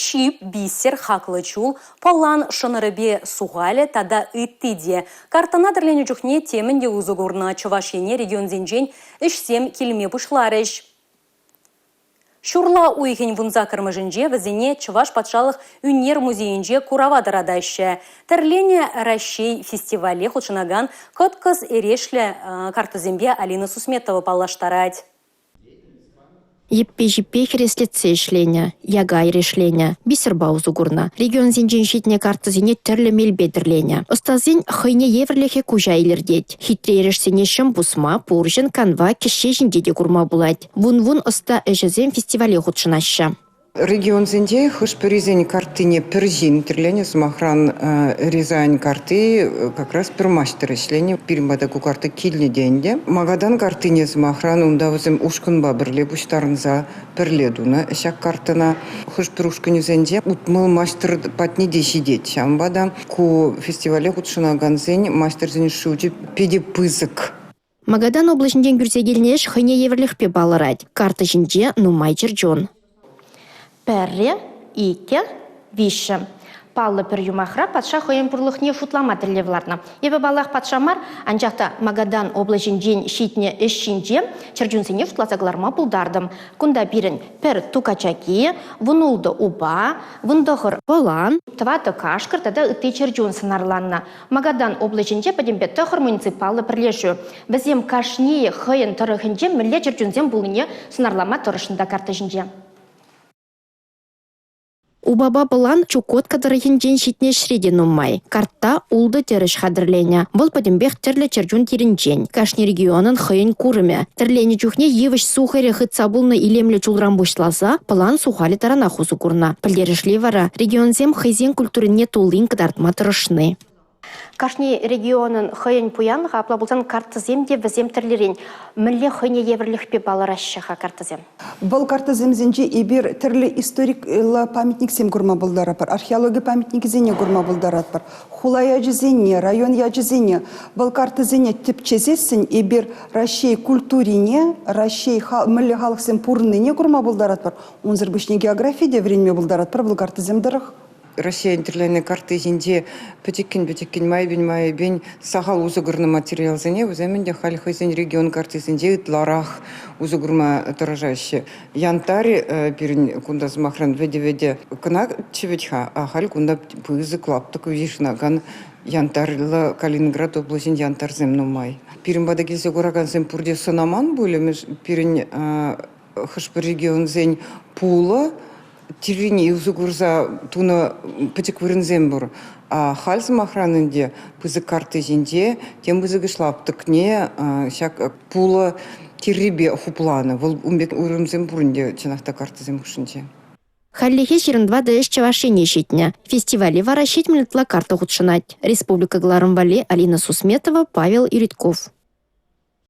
Ҫип, бисер, хаклӑ чул, пӑлан шӑнӑрӗпе сухалӗ тата ытти те. Карттӑна тӗрленӗ чухне темӗн те усӑ курнӑ. Чӑваш Ене регионсенчен ӗҫсем килме пуҫларӗҫ. Ҫурла уйӑхӗн вунсаккӑрмӗшӗнче вӗсене Чӑваш патшалӑх ӳнер музейӗнче курава тӑратаҫҫӗ. Тӗрленӗ Раҫҫей фестивале хутшӑнакан кӑткӑс эрешлӗ карттӑсемпе Алина Сусметова паллаштарать. Йӗппе ҫиппе хӗреслетсе ӗҫленӗ, яка эрешленӗ, бисерпа усӑ курнӑ. Регионсенчен ҫитнӗ карттӑсене тӗрлӗ мелпе тӗрленӗ. Ӑстасен хӑйне евӗрлӗхӗ куҫа илӗртет. Хитре эрешсене ҫӑм пусма, пурҫӑн, канва, кӗҫҫе ҫинче те курма пулать. Вун-вун ӑста ӗҫӗсем фестивале хутшӑнаҫҫӗ. Регионсенче хӑш-пӗрисен карттине пӗр ҫын тӗрленӗ. Сӑмахран, Рязань картти как раз пӗр маҫтӑр ӗҫленӗ. Пирӗн пата ку карта килнӗ те ӗнтӗ. Магадан карттине, сӑмахран, унта вӗсем ушкӑнпа пӗрле пуҫтарӑнса пӗрле тунӑ ҫак карттӑна. Хӑш-пӗр ушкӑнӗсенче 60 маҫтӑр патне те ҫитет. Ҫавӑнпа та ку фестивале хутшӑнакансен маҫтӑрсен шучӗ питӗ пысӑк. Магадан облаҫӗнчен кӳрсе килнӗ ӗҫ хӑйне евӗрлӗхпе палӑрать. Карта ҫинче нумай чӗрчун. Пӗрре, иккӗ, виҫҫӗ. Паллӑ пӗр юмахра патша хӑйӗн пурлӑхне шутлама тӗллев лартнӑ. Эпӗ, паллах, патша мар, анчах та Магадан облаҫӗнчен ҫитнӗ ӗҫ ҫинче чӗрчунсене шутласа кӑларма пултартӑм. Кунта пирӗн пӗр ту качаки, вунултӑ упа, вунтӑхӑр пӑлан, тӑватӑ кашкӑр тата ытти чӗрчун сӑнарланнӑ. Магадан облаҫӗнче пӗтӗмпе тӑхӑр муниципаллӑ пӗрлешӳ. Вӗсем кашнийӗ хӑйӗн тӑрӑхӗнче мӗнле чӗрчунсем пулнине сӑнарлама тӑрӑшнӑ та карта ҫинче. Упапа пӑлан Чукотка тӑрӑхӗнчен ҫитнӗ ӗҫре те нумай. Картта ултӑ тӗрӗҫ хатӗрленӗ. Вӑл пӗтӗмпех тӗрлӗ чӗрчун тирӗнчен. Кашни регионӑн хӑйӗн курӑмӗ. Тӗрленӗ чухне йывӑҫ сухӑрӗ хытса пулнӑ илемлӗ чулран пуҫласа пӑлан сухалӗ таранах усӑ курнӑ. Пӗлтерӗшли вара регионсем хӑйсен культурине туллин кӑтартма тӑрӑшни. Кашни регионӑн хӑйӗн пуянлӑхӗ, апла пулсан карттӑсем те вӗсем тӗрлӗрен. Мӗнле хӑйне евӗрлӗхпе палӑраҫҫӗ-ха карттӑсем? Вӑл карттӑсемсенче эпир тӗрлӗ историклӑ памятниксем курма пултаратпӑр, археологи памятникӗсене курма пултаратпӑр, хула ячӗсене, район ячӗсене. Вӑл карттӑсене тӗпчесессӗн эпир Раҫҫей культурине, Раҫҫей мӗнле халӑхсем пурӑннине курма пултаратпӑр. Унсӑр пуҫне географи те вӗренме пултаратпӑр вӑл карттӑсем тӑрӑх. Раҫҫейӗн тӗрленӗ картти ҫинче пӗчӗккӗн-пӗчӗккӗн, майӗпен-майӗпен сахал усӑ курнӑ материалсене вӗсем ӗнтӗ халь хӑйсен регион карттисенче ытларах усӑ курма тӑрӑшаҫҫӗ. Янтарь пирӗн кунта, сӑмахран, вӗтӗ-вӗтӗ кӑна вӗт-ха, а халь кунта пысӑк лаптӑк йышӑнакан янтарлӑ Калининград облаҫӗн янтарьсем нумай. Пирӗн пата килсе куракансем пурте сӑнаман пулӗ, пирӗн хӑш-пӗр регионсен пулӑ тиррине усӑ курса тунӑ пӗчӗк вырӑнсем пур. А халь, сӑмахран ӗнтӗ, пысӑк карта ҫинче тем пысӑкӑш лаптӑкне ҫак пулӑ тиррипе хупланӑ. Вӑл ун пек уйрӑмсем пур ӗнтӗ чӑнах та картӑсем хушшинче. Хальлӗхе 24 ӗҫ Чӑваш Ене ҫитнӗ. Фестивале вара 70 ытла карта хутшӑнать. Республика кӑларӑм валли Алина Сусметова, Павел Иритков.